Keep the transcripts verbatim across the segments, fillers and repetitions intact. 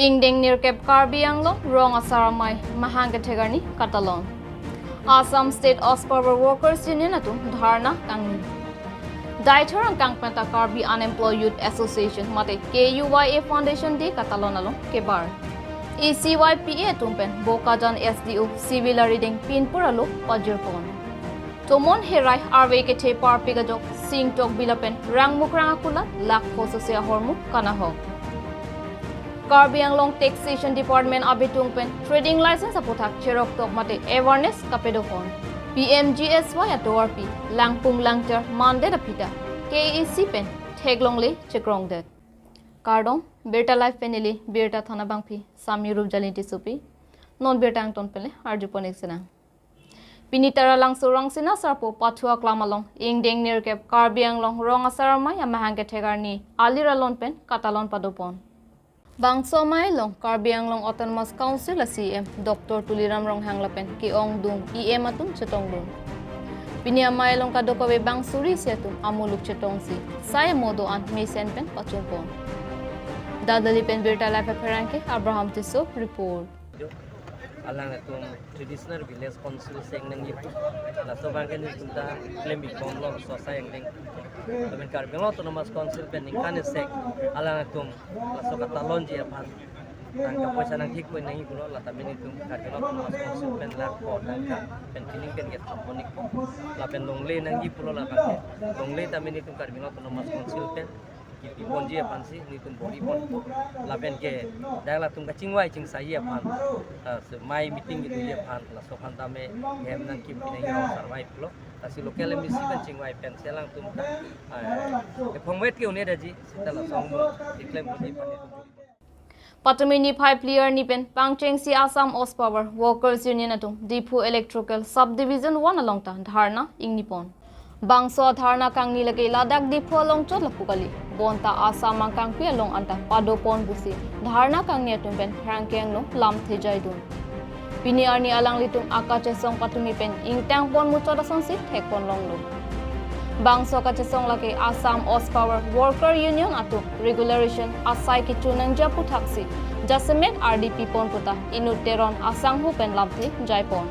Ingdeng nirkep Karbi Anglong rong asar amei mahang kethek arni katalon. Assam State Ospawer Workers Union atum dharna kangni. Daithor angkang penta Karbi Unemployed Youth Association mate K U Y A Foundation Day katalon along kebar. E C Y P A atum pen Bokajan S D O Civil arideng pinpur alo pajirpon. Tomon herai arve kethe parpik ajok sing tokbi lapen rangmukrang akulat lakh kho sose ahormu kanahok. Karbi Anglong Taxation Department abitung pen trading license aputhak cherok tok mate awareness kapadopon. P M G S Y atovarpi langpung langchar mandet aphi ta K A C pen theklongle chekrongdet. Kardom, Birta Live pen neli Birta Thana bangpi Sami Rupjali Tissopi. Non birta angton pen le arjupon-ik sinang. Pini Taralangso Rangsina Sarpo Pathu Aklam along ingdeng nirkep Karbi Anglong rong asar amei amahang kethek arni alir alon pen katalon padopon. Bangso amei along Karbi Anglong Autonomous Council a C E M Doctor Tuliram Ronghang lapen ke-ongdung E M atum chetongdun. Pini amei along kadokave bang suri isi atum amuluk chetongsi sai modo-an mesen pen pachunpon. Dadali pen Birta Live apherangke Abraham Tisso report. Alangtum Traditional Village Council seng nangji pu. Laso abangke nelitum ta klem-ik bomlo, laso asai angdeng. Lapen Karbi Anglong Autonomous Council pen ningkan isi alangtum laso katalonji aphan tangka poisa nangthik pon nangji pulo, la tame nelitum Karbi Anglong Autonomous Council pen lakh kho tangka pen pining pen ke thapon-ik. Lapen longle nangji pulo, la abangke longle tame nelitum Karbi Anglong Autonomous Council pen kipi ponji aphansi nelitum bor-i pon. Lapen ke dak latum kachingvai chingsaiji aphan, ah, se mai meeting kedoji aphan, laso aphan tame hem nangkimpi nangji rong asar amei pulo. Lasi local M A C pen chingvai pensi alangtum ta, ah, ephongvet ke un-edetji, seta laso angno keklem ponji aphan nelitum bor-i pon. Patumi niphai phli arni pen pangchengsi Assam Ospawer Workers Union atum Diphu Electrical Subdivision one along ta dharna ingnipon. Bangso adharna kangni lake ladak Diphu along chot lapu kali. Bonta Assam angkangpi along anta padopon pusi dharna kangni atum pen pherangke angno lamthe jaidun. Pini arni alanglitum akachesong patumi pen ingtangpon muchot asonsi thekpon longlo. Bangso kachesong lake Assam Ospawer Worker Union atum regulation asai kecho nangji aputhaksi jasemet ardi pipon puta inut Teron asangho pen lamthe jaipon.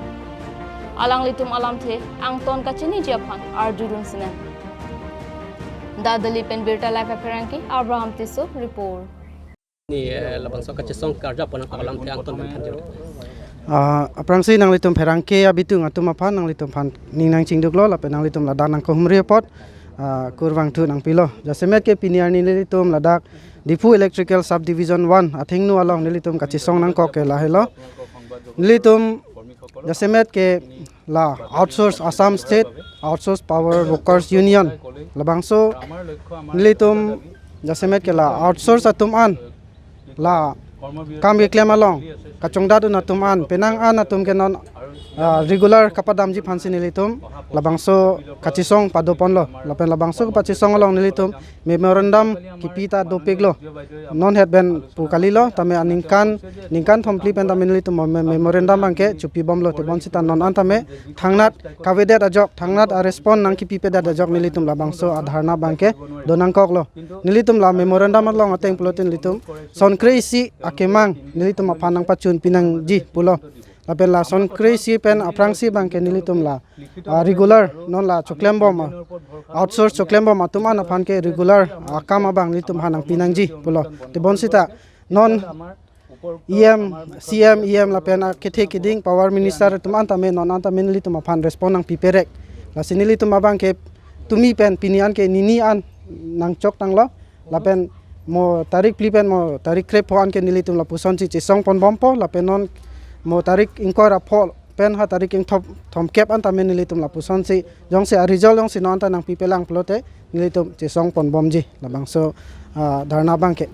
Alanglitum alamthe angton kachiniji aphan arjudun sinang. Dadali pen Birta Live apherangke Abraham Tisso report. Ni, eh, labangso kachesong karja pon alamthe angton pen thanjir. Ah, aphrangsi nanglitum pherangke abitung atum aphan nanglitum aphan ning nangchingduklo lapen nanglitum ladak nangkehumri apot, ah, kurvangthu nangpilo. Jasemet ke pini arni nelitum ladak Diphu Electrical Subdivision one athengno along nelitum kachesong nangkok ke lahelo. Nelitum jasemet ke la outsource Assam State Outsource Power Workers Union labangso nelitum jasemet ke la outsource atum an la kam keklem along kachongdat un atum an penang an atum ke non, ah, regular kapadamji aphansi nelitum labangso kachesong padoponlo lapen labangso kachesong along nelitum memorandum kipi ta dopiklo. Non het pen pu kalilo, tame aningkan, ningkan thomphli pen tame nelitum mo-, me-, memorandum abangke chopibomlo, tebonsita non an tame thangnat kavedet ajok, thangnat a-respond nangkipipedet ajok nelitum labangso adharna abangke donangkoklo. Nelitum la memorandum along ateng pulote nelitum son kre-isi akemang nelitum aphan nangpachunpi nangji pulo. Lapen la son kre-isi pen aphrangsi abangke nelitum la, ah, regular non la choklembom, ah, outsource choklembom atum an aphan ke regular, ah, akam abang nelitum aphan nangpi nangji pulo. Tebonsita non E M, C M, E M lapen akethe keding power minister atum an tame non an tame nelitum aphan respond nangpiperek. Lasi nelitum abangke tumi pen pini an ke nini an nangchok tanglo. Lapen mo tarik phli pen mo tarik krepho an ke nelitum lapusonsi chesong ponbompo, lapen non mo tarik ingkoi ra pho pen ha tarik ingthom thomkep an tame nelitum lapusonsi jongsi a-result jongsi non anta nangpipelang pulote nelitum chesong ponbomji labangso, ah, dharna abangke.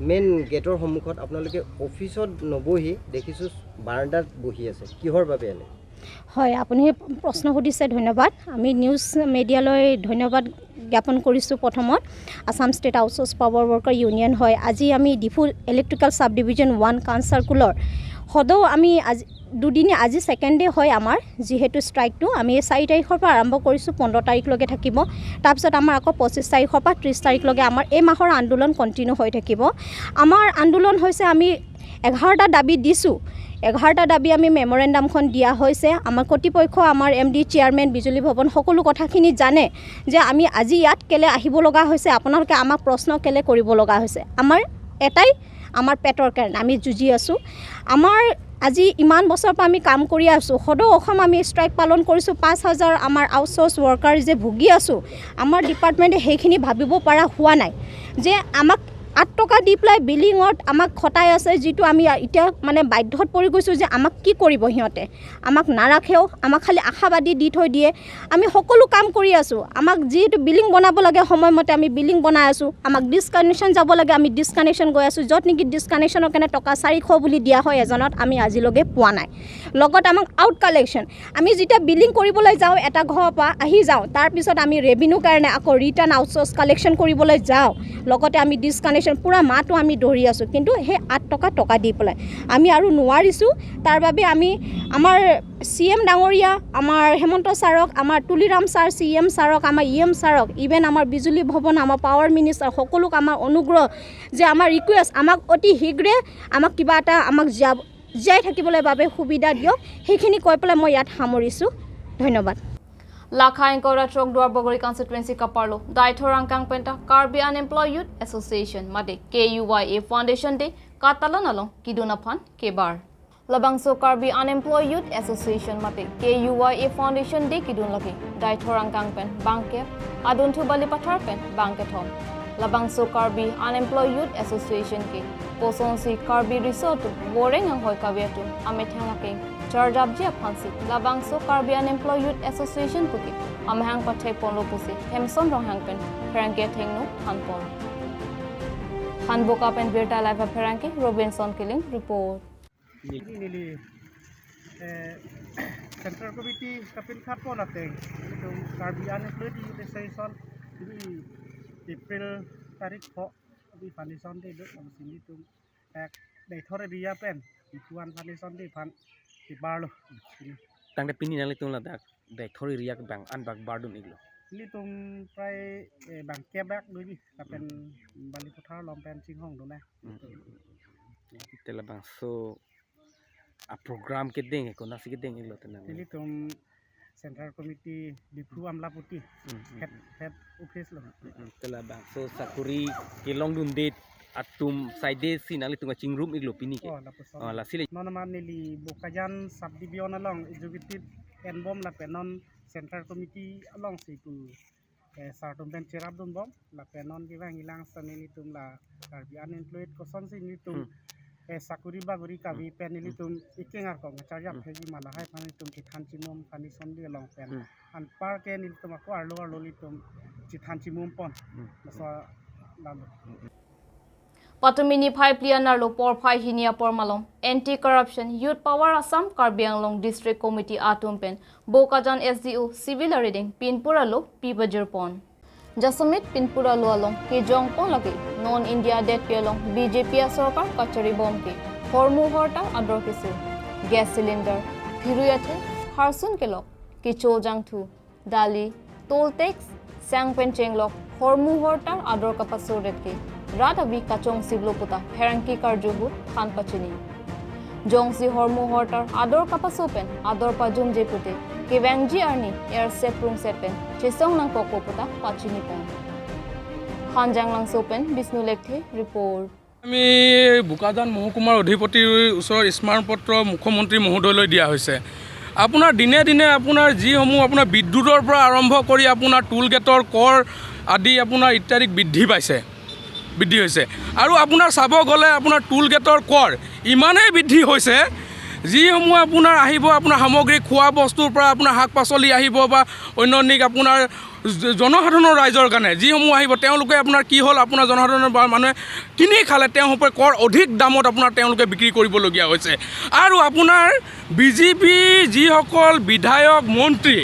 Main গেটৰ সন্মুখত আপোনালোকে অফিচত নবহি দেখিছোঁ বাৰাণ্ডাত বহি আছে, কিহৰ বাবে এনে? হয়, আপুনি প্ৰশ্ন সুধিছে, ধন্যবাদ। আমি নিউজ মিডিয়ালৈ ধন্যবাদ জ্ঞাপন কৰিছোঁ। প্ৰথমত আছাম ষ্টেট আউটচোৰ্চ পাৱাৰ ৱৰ্কাৰ ইউনিয়ন হয়। আজি আমি ডিফু ইলেক্ট্ৰিকেল ছাব ডিভিজন ওৱান কাউন্ট চাৰ্কুলৰ সদৌ আমি আজি দুদিনে, আজি ছেকেণ্ড ডে হয় আমাৰ। যিহেতু ষ্ট্ৰাইকটো আমি চাৰি তাৰিখৰ পৰা আৰম্ভ কৰিছোঁ, পোন্ধৰ তাৰিখলৈকে থাকিব। তাৰপিছত আমাৰ আকৌ পঁচিছ তাৰিখৰ পৰা ত্ৰিছ তাৰিখলৈকে আমাৰ এই মাহৰ আন্দোলন কণ্টিনিউ হৈ থাকিব। আমাৰ আন্দোলন হৈছে, আমি এঘাৰটা দাবী দিছোঁ। এঘাৰটা দাবী আমি মেমৰেণ্ডামখন দিয়া হৈছে। আমাৰ কৰ্তৃপক্ষ, আমাৰ এম ডি, চেয়াৰমেন, বিজুলী ভৱন, সকলো কথাখিনি জানে যে আমি আজি ইয়াত কেলে আহিব লগা হৈছে, আপোনালোকে আমাক প্ৰশ্ন কেলে কৰিব লগা হৈছে। আমাৰ এটাই, আমাৰ পেটৰ কাৰণে আমি যুঁজি আছোঁ। আমাৰ আজি ইমান বছৰৰ পৰা আমি কাম কৰি আছোঁ, সদৌ অসম আমি ষ্ট্ৰাইক পালন কৰিছোঁ, পাঁচ হাজাৰ আমাৰ আউটচ'ৰ্চ ৱৰ্কাৰ যে ভুগি আছোঁ, আমাৰ ডিপাৰ্টমেণ্টে সেইখিনি ভাবিব পৰা হোৱা নাই যে আমাক আঠ টকা দি পেলাই বিলিঙত আমাক খটাই আছে, যিটো আমি এতিয়া মানে বাধ্যত পৰি গৈছোঁ যে আমাক কি কৰিব সিহঁতে, আমাক নাৰাখেও, আমাক খালি আশাবাদী দি থৈ দিয়ে। আমি সকলো কাম কৰি আছোঁ, আমাক যিহেতু বিলিং বনাব লাগে সময়মতে আমি বিলিং বনাই আছোঁ, আমাক ডিছকানেকশ্যন যাব লাগে আমি ডিছকানেকশ্যন গৈ আছোঁ, য'ত নেকি ডিছকানেকশ্যনৰ কাৰণে টকা চাৰিশ বুলি দিয়া হয় এজনত, আমি আজিলৈকে পোৱা নাই। লগত আমাক আউট কালেকশ্যন, আমি যেতিয়া বিলিং কৰিবলৈ যাওঁ এটা ঘৰৰ পৰা আহি যাওঁ, তাৰপিছত আমি ৰেভিনিউ কাৰণে আকৌ ৰিটাৰ্ণ আউটচ'ৰ্চ কালেকশ্যন কৰিবলৈ যাওঁ, লগতে আমি ডিছকানেকশ্যন পূৰা মাহটো আমি দৌৰি আছোঁ, কিন্তু সেই আঠ টকা টকা দি পেলাই আমি আৰু নোৱাৰিছোঁ। তাৰ বাবে আমি আমাৰ চি এম ডাঙৰীয়া, আমাৰ হেমন্ত ছাৰক, আমাৰ তুলিৰাম ছাৰ, চি এম ছাৰক, আমাৰ ই এম ছাৰক, ইভেন আমাৰ বিজুলী ভৱন, আমাৰ পাৱাৰ মিনিষ্টাৰ, সকলোক আমাৰ অনুগ্ৰহ যে আমাৰ ৰিকুৱেষ্ট, আমাক অতি শীঘ্ৰে আমাক কিবা এটা আমাক জীয়া-, জীয়াই থাকিবলৈ বাবে সুবিধা দিয়ক। সেইখিনি কৈ পেলাই মই ইয়াত সামৰিছোঁ। ধন্যবাদ। Lakha ingkoi ra throk Duarbagori constituency kaparlo Daithor angkang penta Karbi Unemployed Youth Association mate K U Y A Foundation Day katalon along kedun aphan kebar. Labangso Karbi Unemployed Youth Association mate K U Y A Foundation Day kedun lake Daithor angkang pen bangkep, adunthu Balipathar pen bangkethom. Labangso Karbi Unemployed Youth Association ke kosonsi Karbi Riso atum, Boreng anghoi kave atum amethang akeng charjapji aphansi labangso Karbi Unemployed Youth Association puke amahang pathek ponlo pusi Hemson Ronghang pen pherangke athengno thanpon. Hanboka pen birta live apherangke Robinson Killing report. Neli, eh, Central Committee kapinkhat pon ateng, itum Karbi Unemployed Youth Association, ini April tarik pho, ini foundation day do, abis ini itum, eh, Daithor area pen, ituan foundation day aphan kebarlo. Ini. Tangte pini nanglitum ladak Daithor area ke bang-an bak bardun iklo? Nelitum prai, eh, bangkep bak duni, lapen Balipathar along pen chinghong dun eh. Hmm. Te labangso a program kedeng, eh, konatsi kedeng iklo tenang? Nelitum Central Committee Diphu Amlapatty, hmm, head, head office lo. Hmm, hmm. Te labangso sakori kelongdunde atum saide si nanglitum kachingrum iklo pini ke? Oh, lapuson. Oh, lasi le. Non nama neli Bokajan Subdivision along executive enbom lapen non Central Committee alongsi pu, eh, sir atum pen cherapdunbom, lapen non kevang ilang sa nelitum la Karbi Unemployed kosonsi nelitum, hmm, eh, sakori bakori kave, hmm, pen nelitum ikeng arkong charjap, hmm, hegi ma lahai aphan nelitum chethan chimum foundation day along pen. Hmm. Anparke nelitum ako arlo arlo nelitum chethan chimum pon. Hmm. Laso lam. Hmm. Patumi niphai phli an arlo porphai hini apor malom Anti Corruption Youth Power Assam Karbi Anglong District Committee atum pen Bokajan S D O Civil Arideng pinpur arlo pipajirpon. Jasemet pinpur arlo along kejongpon lake non India detpi along B J P asorkar kacharibom ke hormu hortar ador keso, gas cylinder, phirui athe, harsun kelok, kecho jangthu, dali, toll tax, sang pen chenglok, hormu hortar ador kapasoret ke rat avi kachongsiklo puta pherangke karju ahut than pachini. Jongsi hormu hortar ador kapaso pen ador pajumje pute kevangji arni erset prungset pen chesong nangkokpo puta pachinipon. Hanjanglangso pen Bishnu Lekthe report. আমি বোকাজান মহকুমাৰ অধিপতিৰ ওচৰত স্মাৰকপত্ৰ মুখ্যমন্ত্ৰী মহোদয়লৈ দিয়া হৈছে। আপোনাৰ দিনে দিনে আপোনাৰ যিসমূহ আপোনাৰ বিদ্যুতৰ পৰা আৰম্ভ কৰি আপোনাৰ টোল গেটৰ কৰ আদি আপোনাৰ ইত্যাদি বৃদ্ধি পাইছে, বৃদ্ধি হৈছে। আৰু আপোনাৰ চাব গ'লে আপোনাৰ টোল গেটৰ কৰ ইমানেই বৃদ্ধি হৈছে, যিসমূহ আপোনাৰ আহিব, আপোনাৰ সামগ্ৰী, খোৱা বস্তুৰ পৰা আপোনাৰ শাক পাচলি আহিব বা অন্য নিক আপোনাৰ জ-, জনসাধাৰণৰ ৰাইজৰ কাৰণে যিসমূহ আহিব, তেওঁলোকে আপোনাৰ কি হ'ল, আপোনাৰ জনসাধাৰণৰ বা মানুহে কিনি খালে, তেওঁ সম্পৰ্কে কৰ অধিক দামত আপোনাৰ তেওঁলোকে বিক্ৰী কৰিবলগীয়া হৈছে। আৰু আপোনাৰ বি জে পি যিসকল বিধায়ক, মন্ত্ৰী,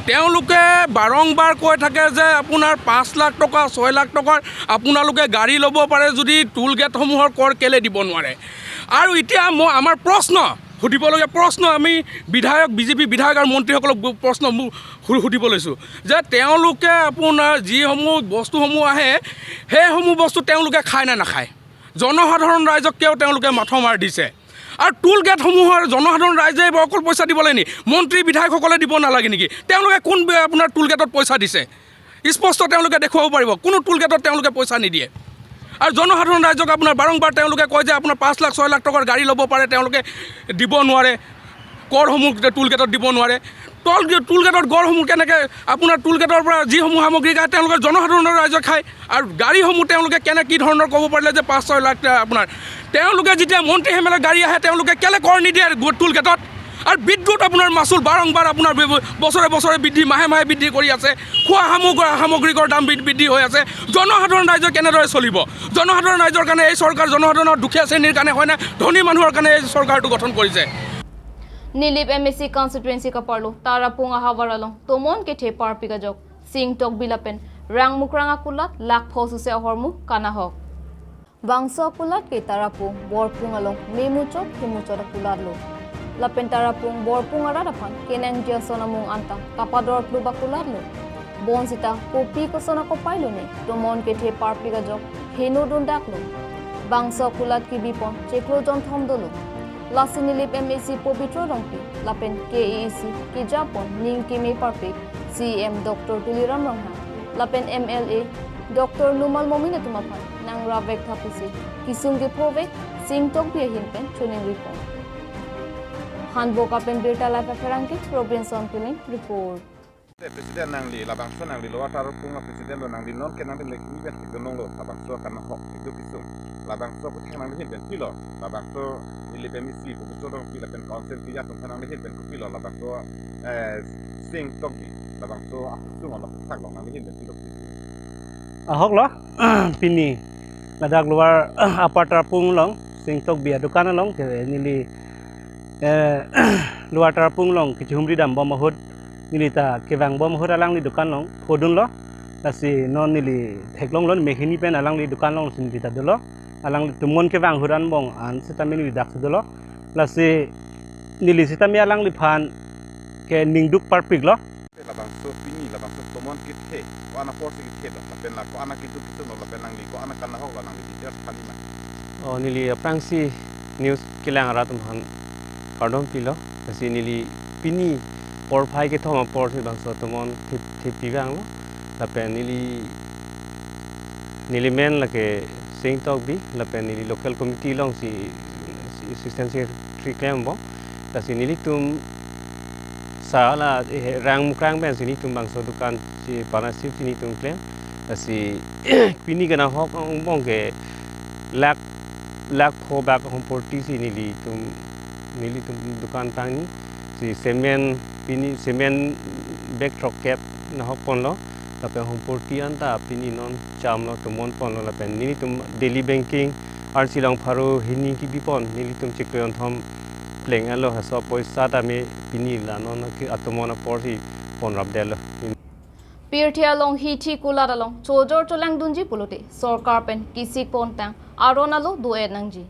তেওঁলোকে বাৰম্বাৰ কৈ থাকে যে আপোনাৰ পাঁচ লাখ টকা, ছয় লাখ টকাৰ আপোনালোকে গাড়ী ল'ব পাৰে যদি টোল গেটসমূহৰ কৰ কেলে দিব নোৱাৰে। আৰু এতিয়া মই, আমাৰ প্ৰশ্ন, সুধিবলগীয়া প্ৰশ্ন আমি বিধায়ক, বিজেপি বিধায়ক আৰু মন্ত্ৰীসকলক ব-, প্ৰশ্ন মু-, সু-, সুধিব লৈছোঁ যে তেওঁলোকে আপোনাৰ যিসমূহ বস্তুসমূহ আহে, সেইসমূহ বস্তু তেওঁলোকে খায় নে নাখায়? জনসাধাৰণ ৰাইজক কিয় তেওঁলোকে মাথা মাৰ দিছে? আৰু টোল গেটসমূহৰ জনসাধাৰণ ৰাইজে অকল পইচা দিবলৈ নি, মন্ত্ৰী বিধায়কসকলে দিব নালাগে নেকি? তেওঁলোকে কোন বে-, আপোনাৰ টোল গেটত পইচা দিছে? স্পষ্ট তেওঁলোকে দেখুৱাব পাৰিব, কোনো টোল গেটত তেওঁলোকে পইচা নিদিয়ে। আৰু জনসাধাৰণ ৰাইজক আপোনাৰ বাৰম্বাৰ তেওঁলোকে কয় যে আপোনাৰ পাঁচ লাখ, ছয় লাখ টকাৰ গাড়ী ল'ব পাৰে, তেওঁলোকে দিব নোৱাৰে, কৰসমূহ টোল গেটত দিব নোৱাৰে। টোল গে-, টোল গেটৰ গড়সমূহ কেনেকে আপোনাৰ টোল গেটৰ পৰা যিসমূহ সামগ্ৰী খায়, তেওঁলোকে জনসাধাৰণৰ ৰাইজে খায়। আৰু গাড়ীসমূহ তেওঁলোকে কেনে, কি ধৰণৰ ক'ব পাৰিলে যে পাঁচ ছয় লাখ টকা আপোনাৰ, তেওঁলোকে যেতিয়া মন্ত্ৰী এম এল এ গাড়ী আহে, তেওঁলোকে কেলে কৰ নিদিয়ে গো-, টোল গেটত? আৰু বিদ্যুৎ আপোনাৰ মাচুল বাৰম্বাৰ আপোনাৰ ব-, বছৰে বছৰে বৃদ্ধি, মাহে মাহে বৃদ্ধি কৰি আছে। খোৱা সামগ্ৰী, সামগ্ৰিকৰ দাম বৃ-, বৃদ্ধি হৈ আছে। জনসাধাৰণ ৰাইজে কেনেদৰে চলিব? জনসাধাৰণ ৰাইজৰ কাৰণে এই চৰকাৰ জনসাধাৰণৰ দুখীয়া শ্ৰেণীৰ কাৰণে হয় নে ধনী মানুহৰ কাৰণে এই চৰকাৰটো গঠন কৰিছে? Nilip M A C constituency kaparlo Tarapung ahavar along tomon kethe parpik ajok Sing Tokbi lapen Rangmukrang akulat lakh pho suse ahormu kanahok. Bangso akulat ke Tarapung Borpung along memuchot hemuchot akulatlo. Lapen Tarapung Borpung arat aphan kenangji ason amung anta kapador klub akulatlo. Bonsita kopi koson akopai lone tomon kethe parpik ajok heno dundaklo. Bangso akulat kebipon chiklo jonthom dolo. Lasi Nilip M A C Pobitro Rongpi lapen K A A C kejapon ning keme parpik C E M Doctor Tuliram Ronghang lapen M L A Doctor Numal Momin atum aphan nangrap vek tha pusi kesung kepho vek Sing Tokbi ahin pen choningri pon. Hanbok pen Birta Live apherangke Robinson Piling report. President nangli, labangso nangli Lower Tarapung a-president lo, nangli non ke nangli lek ni ben hidunong lo, labangso kanahok hidu kesung. Labangso kuthang nangli hin pen pilo, labangso Nilip M A C Pobitro Rongpi lapen council keja atum aphan nangli hin pen kopilo, labangso, eh, Sing Tokbi, labangso akesung along thak long nangli hin pen pilo. Ahok lo, pini ladak Lower Upper Tarapung along, Sing Tokbi adukan along, ke neli, eh, Lower Tarapung along kechihumri dambom ahut, neli ta kevangbom ahut alangli dukan along phodunlo. Lasi non neli theklonglo, mekhini pen alangli dukan alongsi neli ta dolo. Alangli tomon kevang ahut anbong an sitame neli daksi dolo. Lasi neli sitame alangliphan keningduk parpiklo. Labangso pini, labangso tomon kethe, ko-an aporsi kethe lo, lapen la ko-an akeduk kesung lo, lapen nangli ko-an akanahok lo, nangli details kali ma? Oh, neli aphrangsi news kelang arat atum aphan kardom pilo. Lasi neli pini porphai kethom aporsi bangso tomon thep-, thepi vanglo. Lapen neli, neli men lake Sing Tokbi, lapen neli local committee alongsi assistant secretary klembom. Lasi nelitum sala, eh, Rangmukrang pensi nelitum bangso dukan si partnership si nelitum klem. Lasi pini kanahok angbong ke lakh, lakh pho bak ahormu porti si nelitum, nelitum dukan tangni. Si cement, pini cement bag throkkep nahok ponlo. Lapen ahormu porti anta pini non chamlo, tomon ponlo, lapen nelitum daily banking arsi along pharo hini kebipon, nelitum chiklo jonthom pleng alo, laso apoisa tame pini la non ke atomon aporsi ponrapdetlo. Pirthe along hithi kulat along chojor cholangdunji pulote sorkar pen kesik pontang aron alo do-et nangji.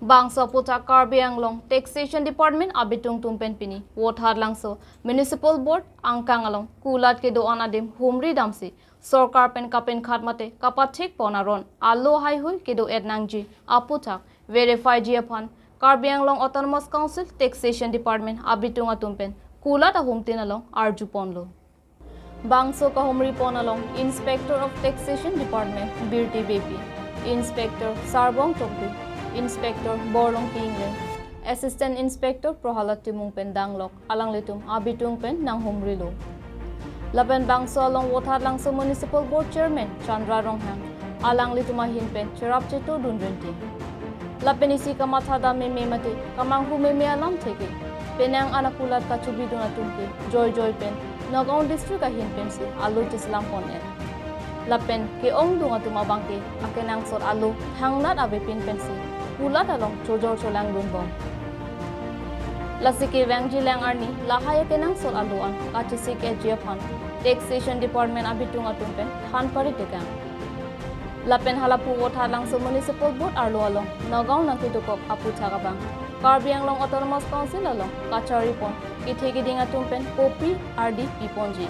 Bangso aputhak Karbi Anglong Taxation Department abitung atum pen pini Vothatlangso Municipal Board angkang along kulat kedo-an adim humri damsi sorkar pen kapenkhat mate kapathik pon aron alo haihui kedo-et nangji aputhak verify ji aphan Karbi Anglong Autonomous Council Taxation Department abitung atum pen kulat ahumtin along arju ponlo. Bangso kahumri pon along Inspector of Taxation Department Birti Beypi, Inspector Sarbong Tokbi, Inspector Borlongpi Engleng, Assistant Inspector Prohalad Timung pen danglok alanglitum abitung pen nanghumrilo. Lapen bangso along Vothatlangso Municipal Board Chairman Chandra Ronghang alanglitum ahin pen cherap chetu dun rinti. Lapen isi kamatha dam meme mate kamanghu meme alamthe ke penang an akulat kachobidun atum ke joijoi pen Nagaon District ahin pensi alo cheselam pon-et. Lapen ke-ongdung atum abang ke akenangsot alo thangnat avepin pensi kulat along chojor cholangdunbom. Lasi kevangji lang arni lahai akenangsot alo an kachesik-etji aphan Taxation Department abitung atum pen than paritekang. Lapen halapu Vothatlangso Municipal Board arlo along Nagaon nangkedokok aputhak abang Karbi Anglong Autonomous Council along kacharipon kethe keding atum pen kopi ardi piponji.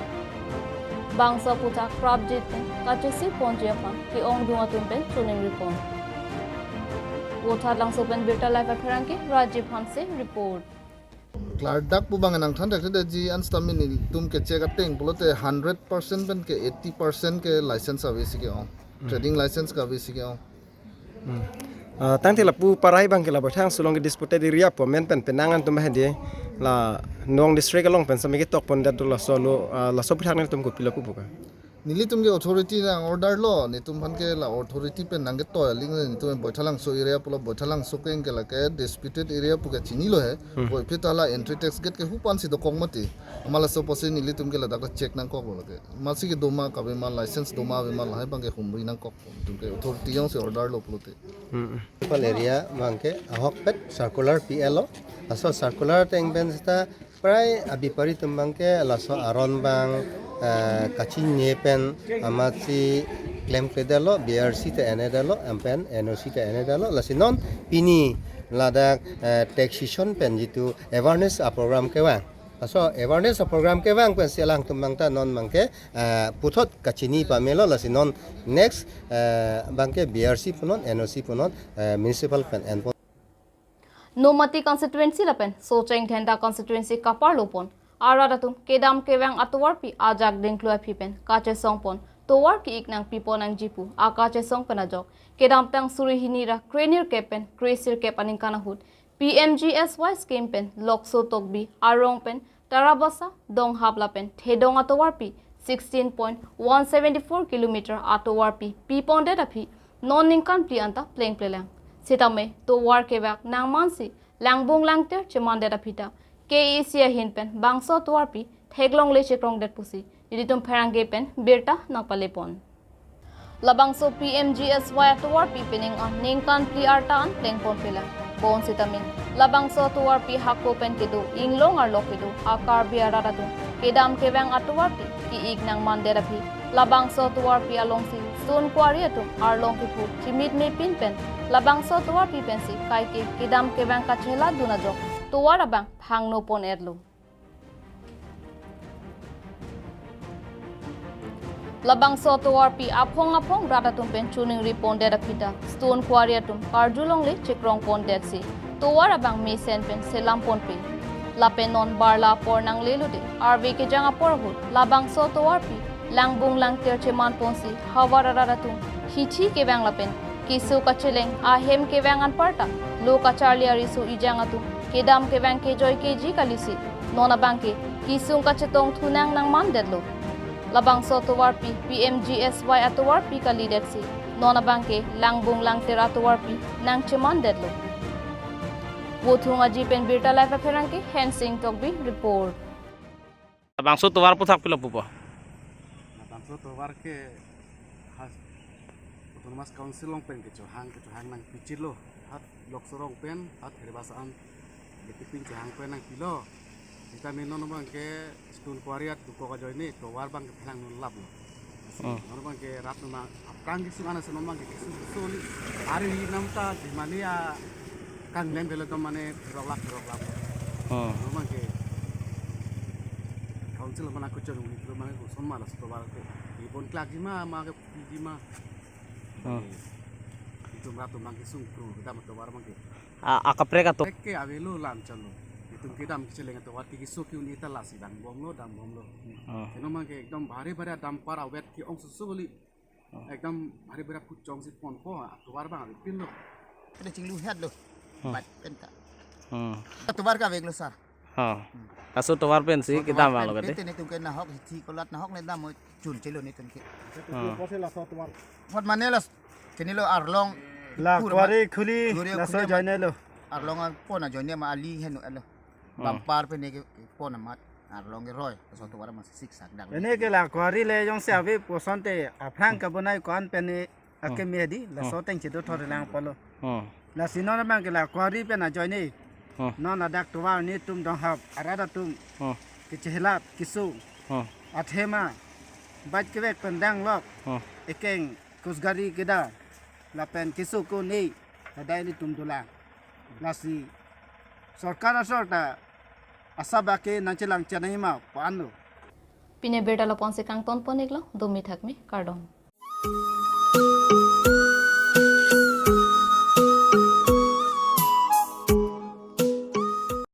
Bangso aphuthak prapjit pen kachesi ponji aphan ke-ongdung atum pen choningripon. Vothatlangso pen Birta Live apherangke Rajiv Hanse report. Klardak pu bang nangthan thakthedetji an sitame nelitum ke-check ateng pulote hundred percent pen ke eighty percent ke license ave si ke-ong. Hmm. Trading license ke ave si ke-ong. Hmm. Ah, tangte lapu parai bang ke la Baithalangso along ke disputed area pu amen pen penang an atum hedi la Nong district along pen sami ketok pondet do laso lo, ah, laso aphuthak nelitum kopi lapu buka. Nelitum ke authority nang order lo, netum aphan ke la authority pen nangketoi aling le netum Baithalangso area pulo Baithalangso keng ke lake disputed area pu ke chinilo he. Hmm. Puvoiphit ta la entry tax gate ke hupan si dokok mati. Amat laso apotsi nelitum ke ladak check nangkoklo lake. Masi kedo ma kave ma license do ma ave ma lahai bang ke humri nangkok. Netum ke authority jongsi order lo pulote. Hmm. Municipal area bang ke ahokpet circular P L lo. Laso circular ateng pen seta prai abepari atum bang ke laso aron bang, eh, kachinine pen amatsi klemkledetlo, B R C ta enedetlo, em pen N O C ta enedetlo, lasi non pini ladak, eh, taxation pen jitu awareness a-program kevang. Laso awareness a-program kevang pensi alangtum bang ta non bang ke, eh, puthot kachini pamelo, lasi non next, eh, bang ke B R C punon, N O C punon, eh, municipal pen enpon. Nomati constituency lapen Socheng Dhenta constituency kaparlopon arat atum kedam kevang atovarpi ajak dingklu aphi pen kachesongpon tovar ke-ik nangpipon nangji pu akachesong pen ajok kedamtang suri hini ra kre nirkep pen kre sirkep aningkan ahut P M G S Y scheme pen Lokso Tokbi arong pen Tarabasa, Donghap lapen Thedong atovarpi sixteen point one seventy four kilometer atovarpi pipondet aphi non ningkan phli anta plengplelang. Sitame tovar kevak nangmansi langbung langter chemandet aphi ta K A A C ahin pen bangso atovarpi theklongle chekrongdet pusi nelitum pherangke pen birta nangpalepon. Labangso P M G S Y atovarpi pining an ningkan phli arta an plengponpelang. Bonsitame labangso atovarpi hako pen kedo inglong arlo kedo a-Karbi arat atum kedam kevang atovarpi ke-ik nangmandet aphi labangso atovarpi alongsi stone quarry atum arlong kephu chimit mepin pen labangso atovarpi pensi kaike kedam kevang kacheladun ajok tovar abang phangno pon-etlo. Labangso atovarpi aphong aphong rat atum pen choningri pondet aphi ta stone quarry atum karjulongle chekrong pondetsi tovar abang mesen pen selam ponpe. Lapen non barla apor nanglelo de arve kejang apor ahut labangso atovarpi langbung langter cheman ponsi havar arat atum hithi kevang lapen keso kacheleng ahem kevang anparta lo kacharli ariso ejang atum kedam kevang kejoi keji kalisi non abangke kesung kachetong thunang nangmandetlo. Labangso atovarpi P M G S Y atovarpi kalidetsi non abangke langbung langter atovarpi nangchemandetlo. Bothung Aji pen Birta Live apherangke Hensing Tokbi report. Labangso atovar aphuthak pilo pupo? Labangso atovar ke ha Autonomous Council along pen kechohang kechohang nangpichitlo. Ha Lokso arong pen ha Theribasa an betipi chohang pen nangpilo. Sitame non abangke stone quarry adukok ajoine tovar abangke phelang non laplo. Hmm. Non abangke rat non aphrang kesung ana si non abangke kesung kesung ni ari nam ta di mane a kanglem belo to mane pherok lap pherok lap. Hmm. Non abangke council mana kuchon uni kilo mane kuson mala si tovar ke. Ibon klak ji ma ma ke pi ji ma. Hmm. Itum rat abangke sungkru kita ma tovar abangke. A, akaprek ato. Prek ke avelo lam chalo. Itum kedam kecheleng atovar ke keso ke-un-e ta lasi dambomlo, dambomlo. Hmm. Keno abangke ekdom bhari bhari dumper awet ke-ong susu kali. Hmm. Ekdom bhari bhari phut chongsi ponpo, atovar abang avepinlo. Ada chinglu het lo. Hmm. Bat pen ta. Hmm. Atovar ke aveklo sar. Ha. Laso atovar pensi kedam vanglo kate. Pen netum ke nahok hithi kolat nahok ne dam chun chelo netum ke. Hmm. Kot mane las kenilo arlong. La pur quarry khuli, quarry laso khuli joinelo. Arlong apon ajoine ma ali henu elo. Hmm. Bumper pen ne ke pon amat arlong keroi. Laso atovar ma sik sak dak. Ene ke la quarry le jongsi ave pusonte aphrang kabonai ko-an pen ne akeme di, laso ateng chedo thor lang polo. Hmm. Lasi non abangke la quarry pen ajoine. Hmm. Non ladak tovar netum Donghap arat atum. Hmm. Kechelap keso. Hmm. Athema. Bike kevek pen danglok. Hmm. Ekeng kusgari keda. Lapen keso ko ne. Tadai netum dolang. Lasi Sorkar asor ta asap ake nangchelang chenai ma pu-an lo. Pini abirta lapu-ansi kangton pon-iklo, dome thakme, kardom.